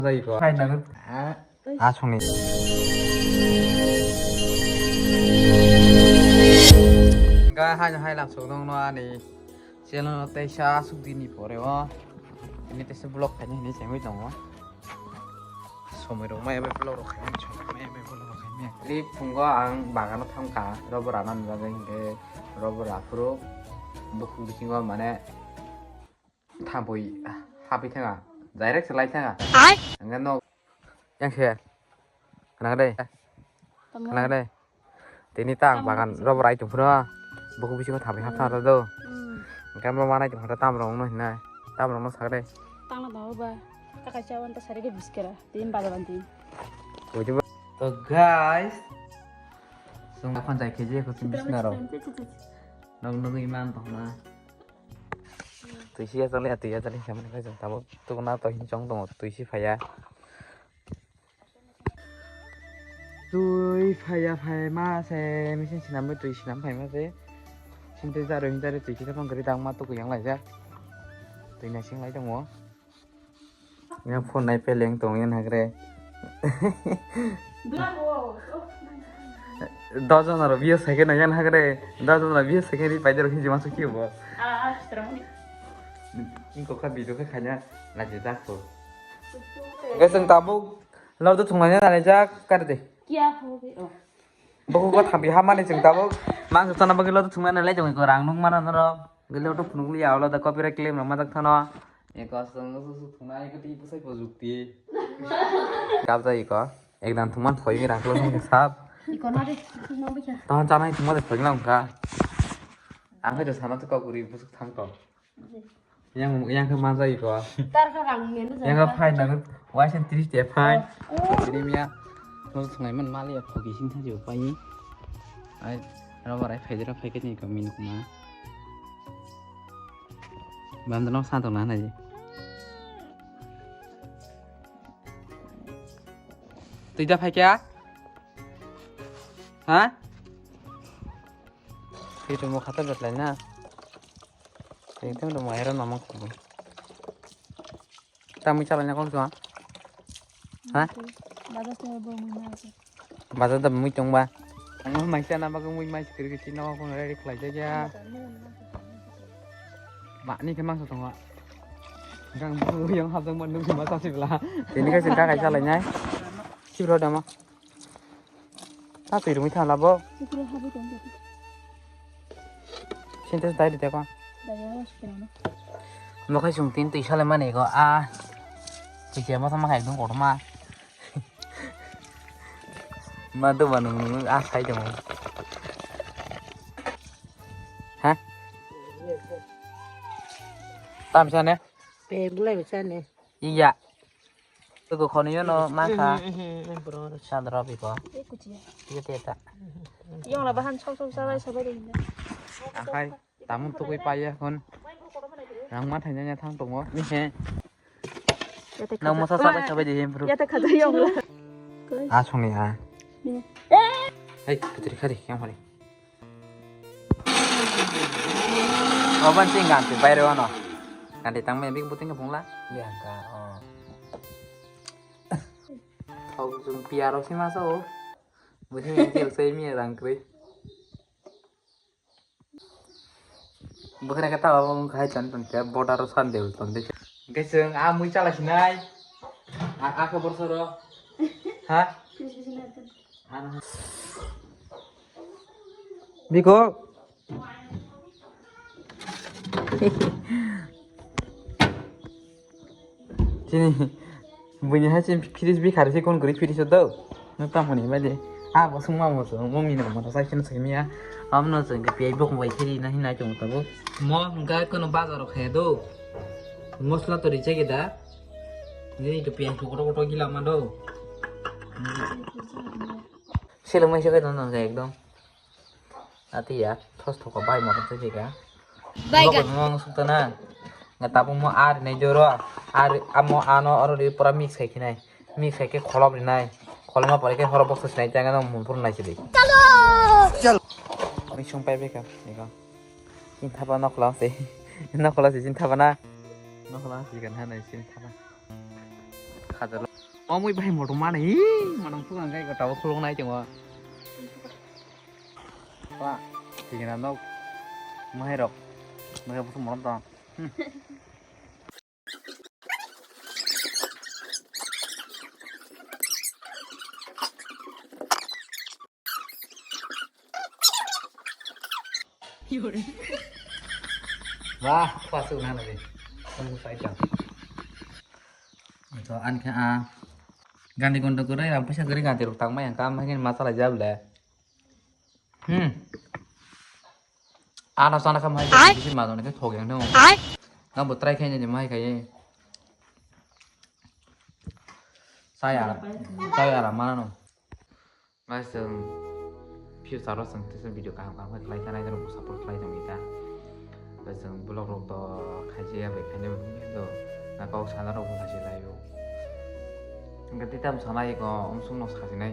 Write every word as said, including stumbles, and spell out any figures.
Jai ko. Hai na. Ah, asongni. Ga hai hai lam sok dong no ani. Channel no teisa asuk dini pore o. Ini teisa vlog khaini hinwi chengwi tongo. Somoi rok maya bai vlog rok khaini, somoi maya bai vlog rok khaini. Li phungo ang bagano thangkha, robo rana nujagwi hinkhe robo raphuru bukhuk bisingo mane thampui hapwi thanga, direct se lai thanga. Ai? Hingke no yang se. Khna dai. Tamo. Khna dai. Tini tang bagan robo rai tongphuru. Bukhuk bisingo thampui hap thang do. Hmm. Hingke mo manai tongphuru tam rok no hinai. Tam rok no sak dai. Tang no ba. Kakai chawan ta sari ke biskera. Tin bala banti. Buji ba. To guys. Sung apan jai kheje ko sung bisna rok. Nok nugui man tongna. Tuisi ya chale, tuisi ya chale, siya mani khai jang tabuk tukuna to hin chong tongo, tuisi phaiya. Tui phaiya phaima se, machine sinamwi tui sinam phaima se. Sinte jaro hinjare tui kisa phang kari dangma tuku yang laijak. Tui naising lai tongo. Yang phone nai peleng tong yang hagre. Dojon aro biyo second yang hagre. Dojon aro biyo second ri paidar hinji masuk kiyo bo. Ingko kha video kha khanya laje dakho. Guys, ang tabuk lordo thunglanya nani jak kar de. Kia ho be o. Bokok thambi hamani chwng tabuk mangsa chana bagwi loto thungna nalai chong ko rang nung mana norok gele auto phunuk liya aulo da copyright claim rok majak thano. Eko aswk aswk thungna eko tei bwsai pojukti. Kabjai eko ekdam thungman thoi rang klo nung sap. Iko na de thungna bwkha. Tahon chanai thungma de thoi lang kha. Ang khe sana to kok uri bwswk tham kok. Yang, yang khe manjak iko. Tar kha rang ngen. Yang khe phai nang waisa tris te phai. Oh. Tini miya. Mo thungai man mali ya phoki sing thaji pai. Ai, robar ai phai dira phai khe ni ko min kuma. Bam dano sa to na nai. Tui da phai kya? Ha? Tui to mo khata betlai na. Ekdom do mo era namang ko. Tamui chalai na kong suwa. Ha? Bazar te bo mui ma ase. Bazar da mui tong ba. Ang mai sana ba mui mai sikir ke chino ko ready khlai ja ya. Ba ni ke mang sa tong wa. Gang bu yang hab jang man nung ma sa sibla. Tini ka sinta kai chalai nai. Sibro dama. Ta twi rwngwi thang labo. Sipro habwi tong khe. Sintes dai rite ko. Dai rw sipro no. Mo khai sung tin twi sale mani ko a. Twi khe mo thang ma khai dong kotor ma. Ma do ba nung nung a khai dong. Ha? Tam sa ne? Pe bulai sa ne. Iya. Tuku khoni yono mangkha. Mhm, mhm, mhm, bro, bro. Sandra biko. Iya te ta. Yang la bahan sok sok sabai sabai de hinda. Akai tamun tukui paiya khon. Rang ma thanya nya thang tongo. Ni he. Nang masa sabai sabai de hem bro. Ya ta khada yang la. Asongni a. Hei, putri khari yang hari. Oban sing ganti bayre wano. Ganti tang me bing puting ke pungla. Iya ka. Oh. Thok jung piaro si masa o. Busi yang kil sei mi rang kri. Bukhara kata abang khai tan tan ke border san de ton de. Geseng a mui chala sinai. A a ke borsoro. Ha? Biko. Chini buini hai chini fridge bi khari se kon guri fridge do. No tam honi bai de. A bo sung ma mo so mo mi no mo sa kin se mi ya. Am no se ke pi bok bai khiri na hinai tong tabo. Mo ga kono bazar khe do. Mosla to riche ge da. Ni to pi ko ko gila ma do. Seleng mai se kai don don ekdom. Ati ya, thos thoko bai mo tei jega. Bai ga. Mo sukta na. Nga tabung mo ar nei joro. Ar amo ano oro ri pura mix khai khinai. Mix khai ke kholop rinai. Kholma pore ke horo box sinai tanga no mun pur nai sidi. Chalo. Chal. Ni sung pai beka. Ega. Sin thapa nokla se. Nokla se sin thapa na. Nokla se kan ha nai sin thapa. Khajalo. Omwi bai motom mani, hi, manang thukang kai tabuk khuluk nai tongo. Ba, tigina nok, mahai rok, mahai busuk motom tong. Wah, pasuk na lagi. Tunggu saja. To an khe a gandi gondo gori ram paisa gori gandi rok tang mai ang kam hai masala jable. Hmm. Ano sana kam hai bisi ma dona khe thok yang thung. Nang bo try khai ni mai khai. Saya, saya mana no. Guys, chwng future o chwng teisa video kaham kaham khe khlai thani, norok bo support khlai tongwi ta. Guys, chwng vlog rok to khaijaya bai khaina bo hwnwi do, na kok sana rok bo khaijai laio. Hwnkhe tei tamo sanai ko, omsong no sajinai.